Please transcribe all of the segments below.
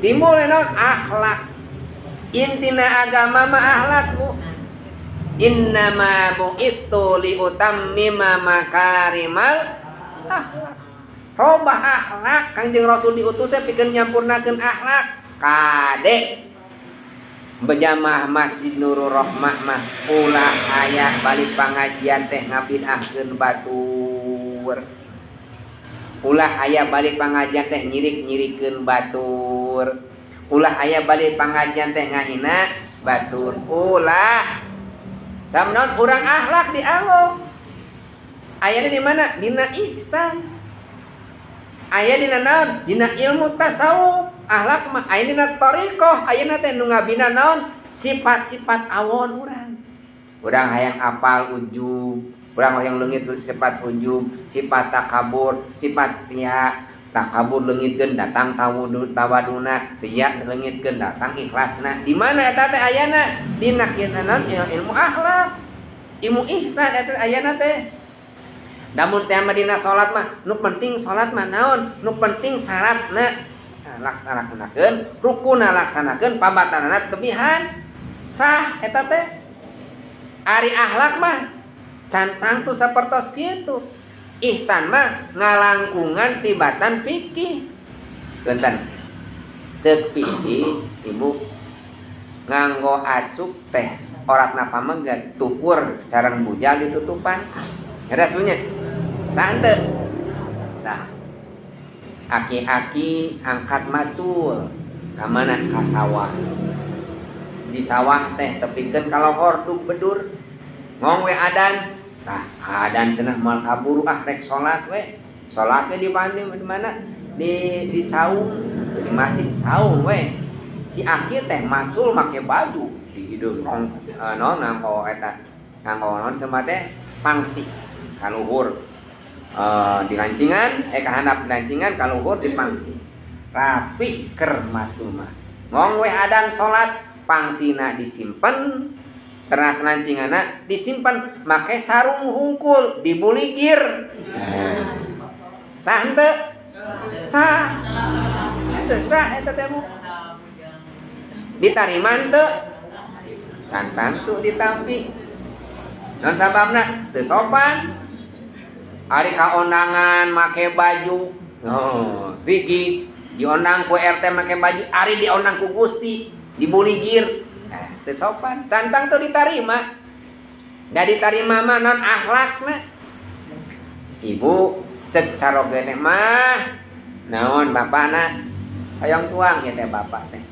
Timbul naon? Akhlak. Intina agama mah akhlak, Bu. Innama bu'istu li utammima makarimal akhlak. Robah akhlak. Kangjeng Rasul diutus teh pikeun nyampurnakeun akhlak. Kade bejamah Masjid Nurul Rahmah mah ulah aya balik pangajian teh ngabid'ahkeun batur. Ulah aya balik pangajian teh nyirik-nyirikeun batur. Ulah aya balik pangajian teh ngahina batur. Ulah. Samnaon urang akhlak dianggo. Ayana di mana? Dina ihsan. Aya dina naon? Dina ilmu tasawuf. Akhlak mah aya dina thariqah, ayeuna teh nu ngabina naon? Sifat-sifat awon urang. Urang hayang apal ujub, urang hayang leungit sifat ujub, sifat takabur, sifat riya. Takabur leungitkeun datang tawudu tawaduna, riya leungitkeun datang ikhlasna. Di mana eta teh ayana? Dina naon? Ilmu akhlak. Ilmu ihsan eta ayana teh. Namun teh mah dina salat mah nu penting salat mah naon? Nu penting syaratna laksanakeun, rukuna laksanakeun, pabatanana tebihan. Sah eta teh. Ari akhlak mah can tangtu sapertos kitu. Ihsan mah ngalangkungan tibatan fikih. Punten. Ceuk fikih ibu nganggo acuk teh oratna pamegat tukur sareng bujal ditutupan. Ada nya? Sah henteu? Sah. Aki-aki angkat macul ka mana? Ka sawah. Di sawah teh tepikeun ka lohor dug bedur. Ngong we adan. Tah adan cenah moal kaburu ah, rek salat we. Salat we di mana? Di mana? Di saung, di masjid saung we. Si aki teh macul make baju di hideung rong naon nganggo eta, nganggo naon cenah teh, pangsi kaluhur di lancingan, kahandap lancingan, kaluhur di pangsi rapi ker macul mah. Ngong we adan salat, pangsina disimpen, teras lancinganna disimpan, make sarung hungkul dibuligir. Sah henteu? Sah. Henteu sah eta teh, Bu? Ditarima henteu? Can tangtu ditampi. Non sababna? Teu sopan. Ari kaondangan make baju, oh, Rigi diondang ku RT make baju, ari diondang ku Gusti dibuligir. Eh, teu sopan, can tangtu ditarima. Da ditarima mah non akhlakna. Ibu, cek caroge teh mah naon bapana hoyong tuang ya teh, bapak teh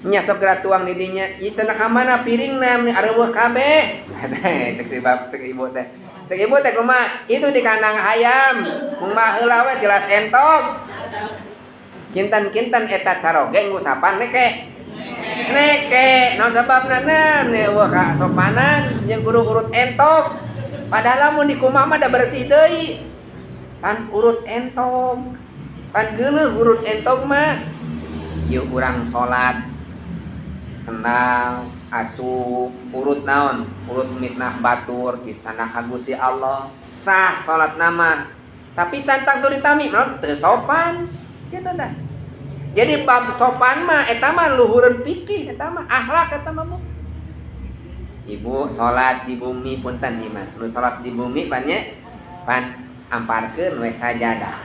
nya sok geura tuang di dinya ieu cenah. Ka mana piringna meni areuweuh kabeh teh? Cek si bap, cek ibu teh, cek ibu teh kumaha? Itu di kandang hayam mung baheula we jelas entog. Kinten-kinten eta caroge ngusapan neke neke. Naon sababna? Na euweuh kasopanan jeung kudu urut entog, padahal lamun dikumaha mah da bersih deui, pan urut entog, pan geuleuh urut entog mah. Yuk urang salat sendal acuk urut naon, urut mitnah batur dicandak ka Gusti Allah, sah salat nama, tapi can tangtu ditampi naon? Teu sopan gitu dah. Jadi bab sopan mah eta mah luhureun fikih, eta mah akhlak eta mah, Bu. Ibu salat di bumi, punten ieu mah nu salat di bumi pan nya, pan amparkeun we sajadah.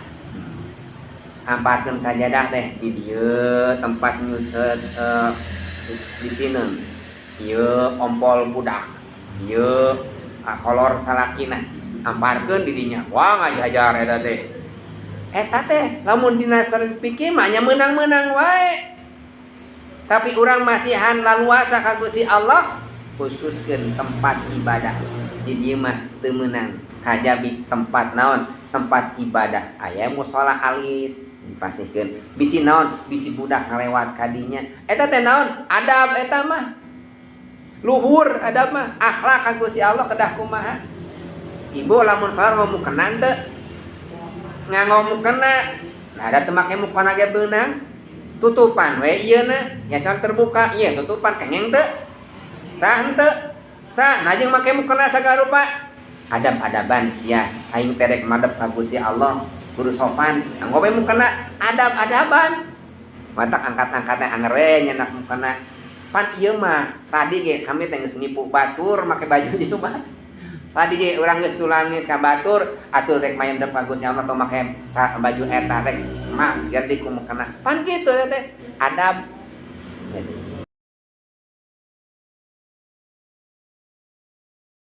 Amparkeun sajadah teh di dieu tempat nyutet di sineun ieu ompol budak ieu kolor salakina, amparkeun di dinya. Wah, ngajajar eta teh. Eta teh lamun dina fikih mah nya meunang-meunang wae, tapi urang masihan laluasa ka Gusti Allah, khususkeun tempat ibadah. Di dieu mah teu meunang kajabi tempat naon, tempat ibadah aya musola alit dipasihkeun, bisi naon, bisi budak ngalewat kadinya. Eta teh naon? Adab eta mah luhur. Adab mah akhlak ka Gusti Allah kedah kumaha. Ibu lamun salat ngomong mukena teu? Nganggo mukena. Nah, ada teu make mukena ge beunang, tutupan we ieu na hiasan terbuka ieu tutupan kengeng teu? Sah henteu? Sah. Nah, jeung make mukena sagala rupa adab-adaban sia, aing terek madep ka Gusti Allah kudu sopan, nganggo we mukena adab-adaban. Matak angkat-angkatnya anger we nyenak mukana. Pan ieu mah tadi ge kami teh geus nipu batur make baju ieu mah. Tadi ge urang geus tulang geus ka batur atuh rek main depan Gusti Allah tong make baju eta rek mah ganti ku mukena. Pan kitu teh adab. Gitu.